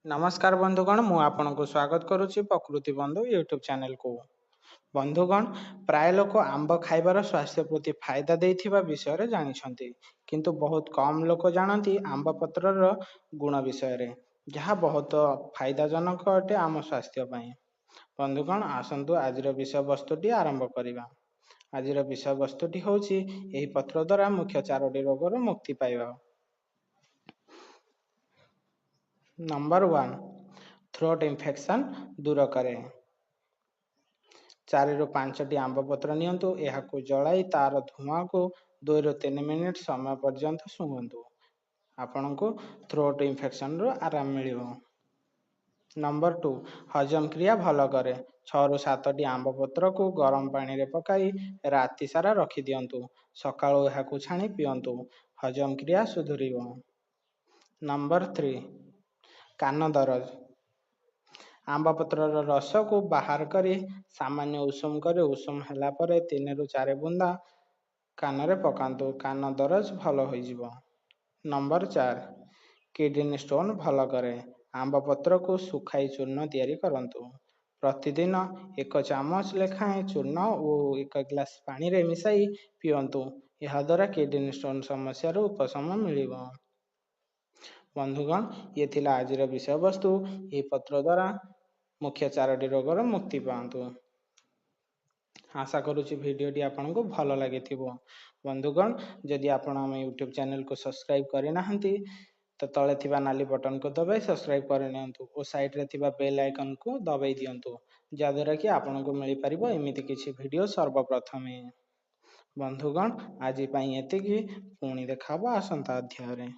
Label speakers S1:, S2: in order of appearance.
S1: ନମସ୍କାର ବନ୍ଧୁଗଣ, ମୁଁ ଆପଣଙ୍କୁ ସ୍ୱାଗତ କରୁଛି ପ୍ରକୃତି ବନ୍ଧୁ ୟୁଟ୍ୟୁବ୍ ଚ୍ୟାନେଲକୁ। ବନ୍ଧୁଗଣ, ପ୍ରାୟ ଲୋକ ଆମ୍ବ ଖାଇବାର ସ୍ୱାସ୍ଥ୍ୟ ପ୍ରତି ଫାଇଦା ଦେଇଥିବା ବିଷୟରେ ଜାଣିଛନ୍ତି, କିନ୍ତୁ ବହୁତ କମ୍ ଲୋକ ଜାଣନ୍ତି ଆମ୍ବ ପତ୍ରର ଗୁଣ ବିଷୟରେ, ଯାହା ବହୁତ ଫାଇଦାଜନକ ଅଟେ ଆମ ସ୍ୱାସ୍ଥ୍ୟ ପାଇଁ। ବନ୍ଧୁଗଣ, ଆସନ୍ତୁ ଆଜିର ବିଷୟବସ୍ତୁଟି ଆରମ୍ଭ କରିବା। ଆଜିର ବିଷୟବସ୍ତୁଟି ହେଉଛି ଏହି ପତ୍ର ଦ୍ୱାରା ମୁଖ୍ୟ ଚାରୋଟି ରୋଗରୁ ମୁକ୍ତି ପାଇବା। ନମ୍ବର 1, ଥ୍ରୋଟ୍ ଇନଫେକ୍ସନ୍ ଦୂର କରେ। 4ରୁ 5ଟି ଆମ୍ବ ପତ୍ର ନିଅନ୍ତୁ, ଏହାକୁ ଜଳାଇ ତାର ଧୂଆଁକୁ 2ରୁ 3 ମିନିଟ୍ ସମୟ ପର୍ଯ୍ୟନ୍ତ ଶୁଙ୍ଘନ୍ତୁ। ଆପଣଙ୍କୁ ଥ୍ରୋଟ୍ ଇନଫେକ୍ସନ୍ରୁ ଆରାମ ମିଳିବ। ନମ୍ବର 2, ହଜମ କ୍ରିୟା ଭଲ କରେ। 6ରୁ 7ଟି ଆମ୍ବ ପତ୍ରକୁ ଗରମ ପାଣିରେ ପକାଇ ରାତି ସାରା ରଖିଦିଅନ୍ତୁ। ସକାଳୁ ଏହାକୁ ଛାଣି ପିଅନ୍ତୁ, ହଜମ କ୍ରିୟା ସୁଧୁରିବ। ନମ୍ବର 3, କାନ ଦରଜ। ଆମ୍ବ ପତ୍ରର ରସକୁ ବାହାର କରି ସାମାନ୍ୟ ଉଷୁମ କରି ଉଷୁମ ହେଲା ପରେ 3ରୁ 4 ବୁନ୍ଦା କାନରେ ପକାନ୍ତୁ, କାନ ଦରଜ ଭଲ ହୋଇଯିବ। ନମ୍ବର 4, କିଡନୀ ଷ୍ଟୋନ୍ ଭଲ କରେ। ଆମ୍ବ ପତ୍ରକୁ ଶୁଖାଇ ଚୂର୍ଣ୍ଣ ତିଆରି କରନ୍ତୁ। ପ୍ରତିଦିନ 1 ଚାମଚ ଲେଖାଏଁ ଚୂର୍ଣ୍ଣ ଓ 1 ଗ୍ଲାସ୍ ପାଣିରେ ମିଶାଇ ପିଅନ୍ତୁ। ଏହାଦ୍ୱାରା କିଡନୀ ଷ୍ଟୋନ୍ ସମସ୍ୟାରୁ ଉପଶମ ମିଳିବ। ବନ୍ଧୁଗଣ, ଇଏ ଥିଲା ଆଜିର ବିଷୟବସ୍ତୁ। ଏହି ପତ୍ର ଦ୍ୱାରା ମୁଖ୍ୟ 4ଟି ରୋଗରୁ ମୁକ୍ତି ପାଆନ୍ତୁ। ଆଶା କରୁଛି ଭିଡ଼ିଓଟି ଆପଣଙ୍କୁ ଭଲ ଲାଗିଥିବ। ବନ୍ଧୁଗଣ, ଯଦି ଆପଣ ଆମ ୟୁଟ୍ୟୁବ୍ ଚ୍ୟାନେଲକୁ ସବସ୍କ୍ରାଇବ୍ କରିନାହାନ୍ତି ତ ତଳେ ଥିବା ନାଲି ବଟନକୁ ଦବାଇ ସବସ୍କ୍ରାଇବ୍ କରିନିଅନ୍ତୁ ଓ ସାଇଡ଼୍ରେ ଥିବା ବେଲ୍ ଆଇକନ୍କୁ ଦବାଇ ଦିଅନ୍ତୁ, ଯାହାଦ୍ୱାରା କି ଆପଣଙ୍କୁ ମିଳିପାରିବ ଏମିତି କିଛି ଭିଡ଼ିଓ ସର୍ବପ୍ରଥମେ। ବନ୍ଧୁଗଣ, ଆଜି ପାଇଁ ଏତିକି। ପୁଣି ଦେଖା ହେବ ଆସନ୍ତା ଅଧ୍ୟାୟରେ।